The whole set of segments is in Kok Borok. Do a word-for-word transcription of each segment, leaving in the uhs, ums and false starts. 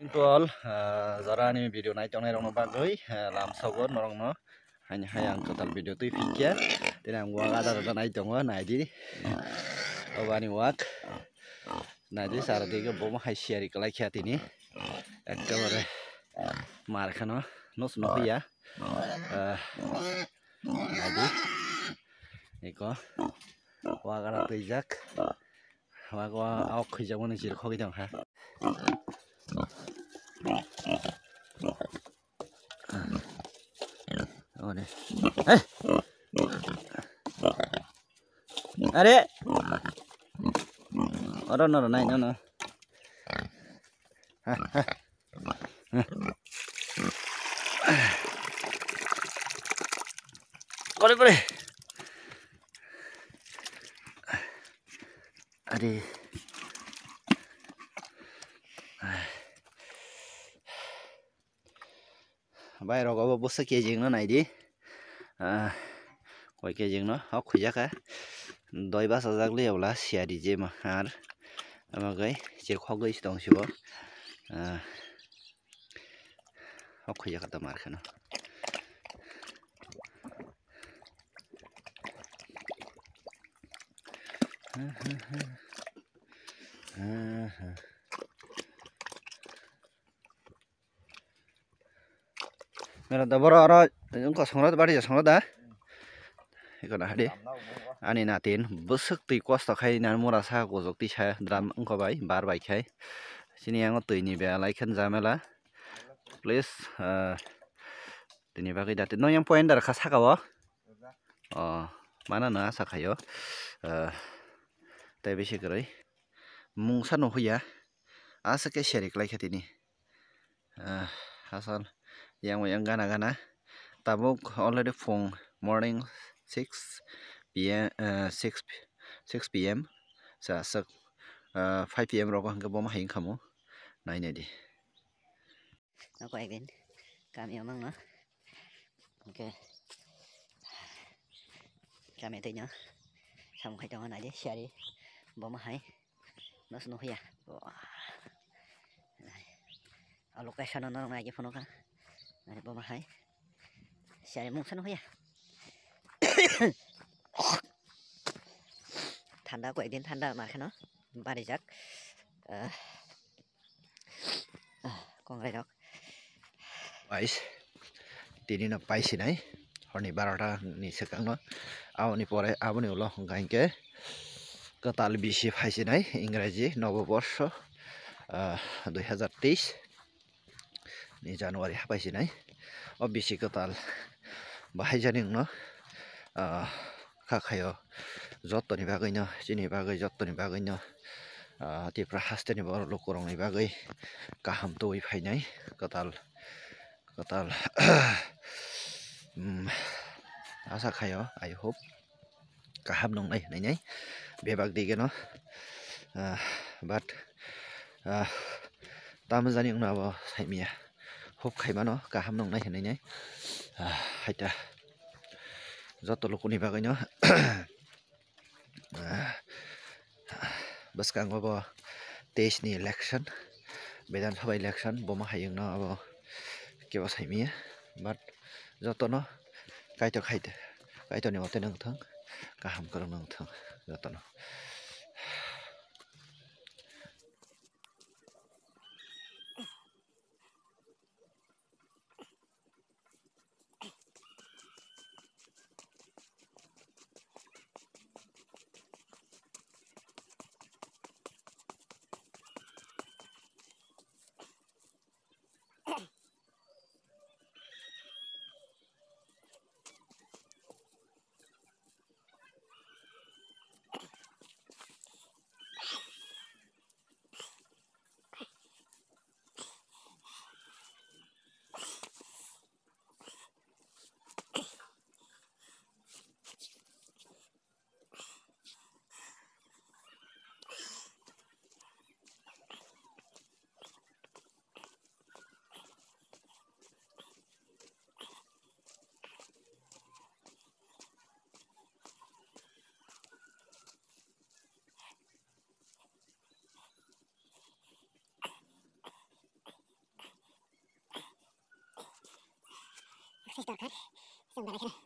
To all, ah, jora ani video nai tongnai rokno bagwi, ah, lamsogo norokno. Haini hai ang kwtal video twi phikya. Tini ang wak ada rokno nai tongo, naidi. Obo ani wak. Naidi, sara dige bomo hai siyari kwlai kha tini. Ektobare mar kheno, nos no huya. Ah, naidi. Eko. Wak ada twijak. Wak wa, awk khwijak mani jil khogwi tong kha. Ore. Hey! Are! Oro no, no, nai, no, no. Kore, kore. Are. Bai rok obo bwswk kejeng no naidi. Ah, koi kejeng no hok khujaka. Doi bachajak le ola siyari je ma har. Amagai chirkhogwi tong sibo. Ah, hok khujaka ta mar kheno. Mera da boro oro wngkha songra da, bari songra da. Iko na hadi. Ani natin bwswk twi kosto khai na mura sa kujok twi sa drum wngkha bai bar bai khai. Chini yango twi ni belai khe jamela. Please, ah, tini bagwi da. No yang point dar kha saka o. Oh, mana na sa khayo. Ah, tei bisi kwrwi. Mungsa no huya. Asa khe seri klai kha tini. Ah, asal yang yang gana gana. Tabuk already phung morning six P M, ah, six, six P M. Sa sak, ah, five P M rogo hwnkhe bomo hai wngkha mo. Nai nai di. Noko ekdin kami omang no. Oke. Kami tei no. Samung khai tongo nai di siyari. Bomo hai. Nos no huya. Wah. A location no nai phone ka. Nai bomo hai. Siyari mungsa no huya. Thanda ko ekdin thanda mar kheno. Barijak. Ah. Ah, kongrai rok. Guys, tini no paisinai, horni barota ni swkang no. Aboni pore, aboni ulo hwnkha hinkhe kwtal bisi phaisinai, Ingraji Noboborsho, ah, dui hazar teis ni January ha phaisinai. O bisi kwtal bahai jani wngno, ah, kha khaio. Jotoni bagwino, chini bagwi, jotoni bagwino, ah, Tripura hasteni borok lukurokni bagwi kaham tubui phainai kwtal, kwtal. Hmm, asa khaio, I hope kaham nungnai hinwi nai bebak digeno, ah, but, ah, tamo jani wngno abo saimanya. Hope khaimano kaham nungnai hinwi nai, ah, haita joto lukuni bagwino. Ah, bwskango bo teis ni election, Bidhan Sabha election, bomo hayungno abo kebo saimanya, but jotono Kaitor khaide, Kaitorni watwi nangthang, kaham kwrwng nangthang jotono. Fresh dorkar. Chwng belai kheno.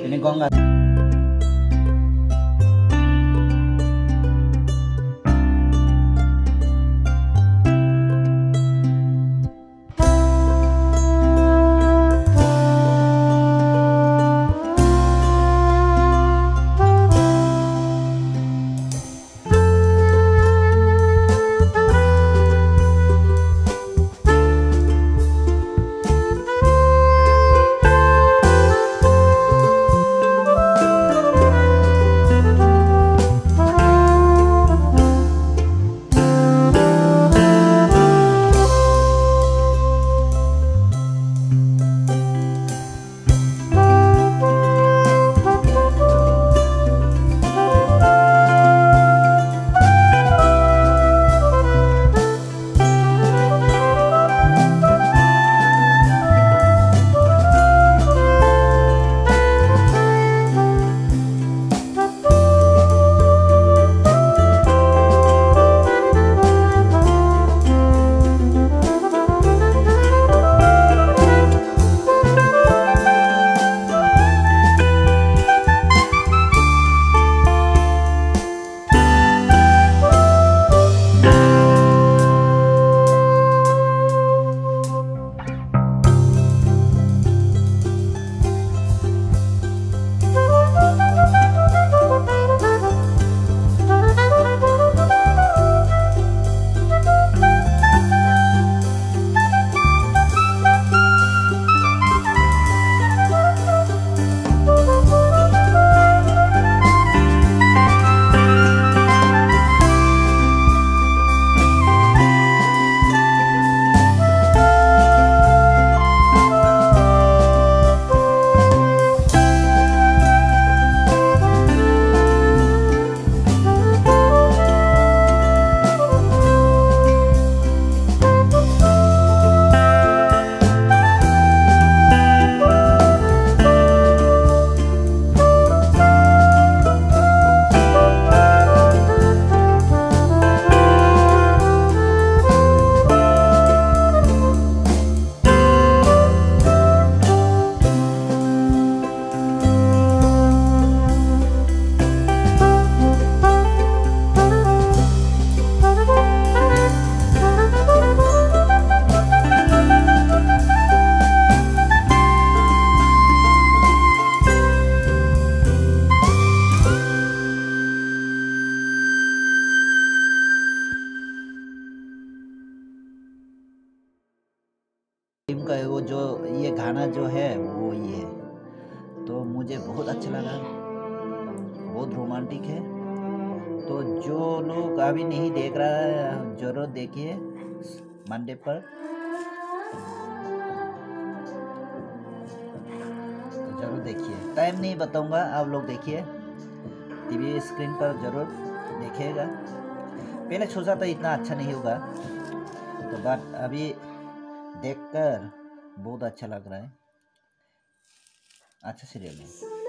Ini gong nggak? बहुत रोमांटिक है। तो जो लोग अभी नहीं देख रहा है, जरूर देखिए मंडे पर। तो जरूर देखिए, टाइम नहीं बताऊंगा, आप लोग देखिए, टीवी स्क्रीन पर जरूर देखिएगा। पहले सोचा था इतना अच्छा नहीं होगा, तो बट अभी देखकर बहुत अच्छा लग रहा है। अच्छा सीरियल है।